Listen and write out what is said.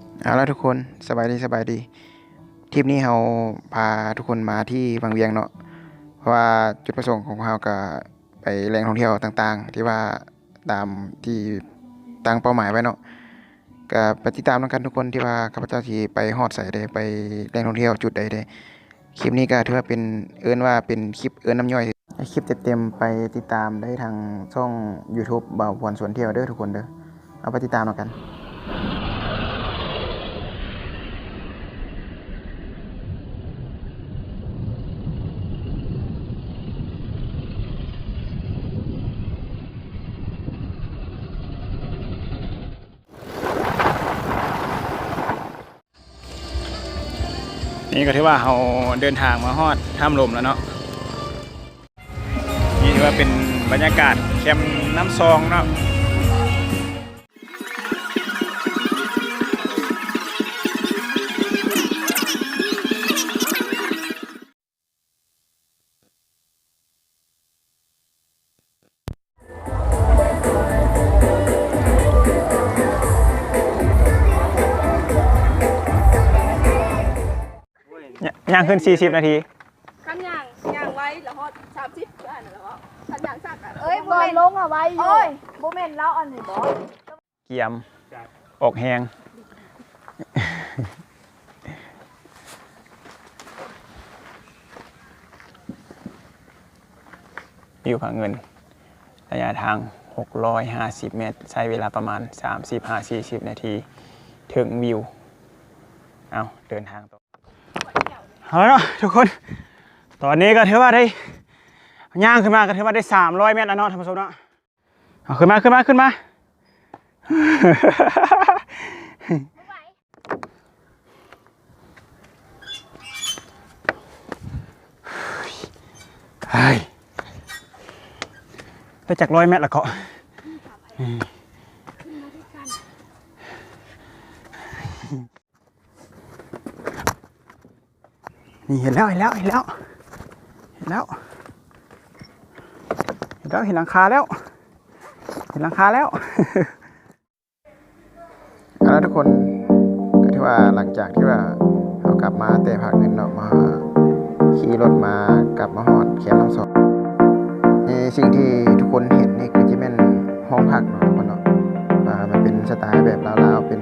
ເອົາລະທຸກຄົນ ສະບາຍດີ ສະບາຍດີ. ທຣິບນີ້ເຮົາພາທຸກຄົນມາທີ່ວັງວຽງເນາະ ເພາະວ່າຈຸດປະສົງຂອງພວກເຮົາກະໄປແຫຼ່ງທ່ອງທ່ຽວຕ່າງໆ ທີ່ວ່າຕາມທີ່ຕັ້ງເປົ້າໝາຍໄວ້ເນາະ. ກະໄປຕິດຕາມນຳກັນທຸກຄົນ ທີ່ວ່າຂ້າພະເຈົ້າຊິໄປຮອດໃສເດ້ ໄປແຫຼ່ງທ່ອງທ່ຽວຈຸດໃດເດ້. ຄລິບນີ້ກະຖືວ່າເປັນ ເອີ້ນວ່າເປັນຄລິບເອີ້ນນ້ຳຍ່ອຍ. ຄລິບເຕັມໆ ໄປຕິດຕາມໄດ້ທາງຊ່ອງຢູທູບ ບ່າວພວນຊວນທ່ຽວເດີທຸກຄົນເດີ. ເອົາໄປຕິດຕາມນຳກັນ. ນີ້ກໍຖືວ່າເຮົາເດີນທາງມາຮອດຖ້ຳລົມແລ້ວເນາະ. ນີ້ຖືວ່າເປັນບັນຍາກາດແຄມນ້ຳຊອງເນາະ. ຍ່າງຂຶ້ນສີ່ສິບນາທີ. ຄັນຍ່າງ ຍ່າງໄວລະຮອດສາມສິບ ອັນນັ້ນລະເວົ້າ. ຄັນຍ່າງຊ້າກະ ເອີຍ ບໍ່ແມ່ນ ລົງອະໄວຢູ່. ໂອ້ຍ ບໍ່ແມ່ນລາວອັນນີ້ບໍ? ກຽມ ອອກແຮງ ວິວຜາເງິນ ໄລຍະທາງຫົກຮ້ອຍຫ້າສິບແມັດ ໃຊ້ເວລາປະມານສາມສິບຫາສີ່ສິບນາທີ ເຖິງວິວ. ເອົາ ເດີນທາງຕໍ່. ເອົາລະເນາະທຸກຄົນ ຕອນນີ້ກໍຖືວ່າໄດ້ ຍ່າງຂຶ້ນມາກໍຖືວ່າໄດ້ສາມຮ້ອຍແມັດແລ້ວເນາະທ່ານຜູ້ຊົມເນາະ. ເອົາ ຂຶ້ນມາ ຂຶ້ນມາ ຂຶ້ນມາ. ເຮີ້ຍ ໄດ້ຈັກຮ້ອຍແມັດລະເກາະ. ນີ້ ເຫັນແລ້ວ ເຫັນແລ້ວ ເຫັນແລ້ວ ເຫັນແລ້ວ ເຫັນແລ້ວ ເຫັນຫຼັງຄາແລ້ວ ເຫັນຫຼັງຄາແລ້ວ. ເອົາລະທຸກຄົນ ກໍຖືວ່າຫຼັງຈາກທີ່ວ່າເຮົາກັບມາແຕ່ຜາເງິນເນາະ ມາຂີ່ລົດມາ ກັບມາຮອດແຄມນ້ຳຊອງ. ໃນສິ່ງທີ່ທຸກຄົນເຫັນນີ້ຄືຊິແມ່ນຫ້ອງພັກເນາະທຸກຄົນເນາະ. ອ່າ ມັນເປັນສະໄຕແບບລາວໆ ເປັນ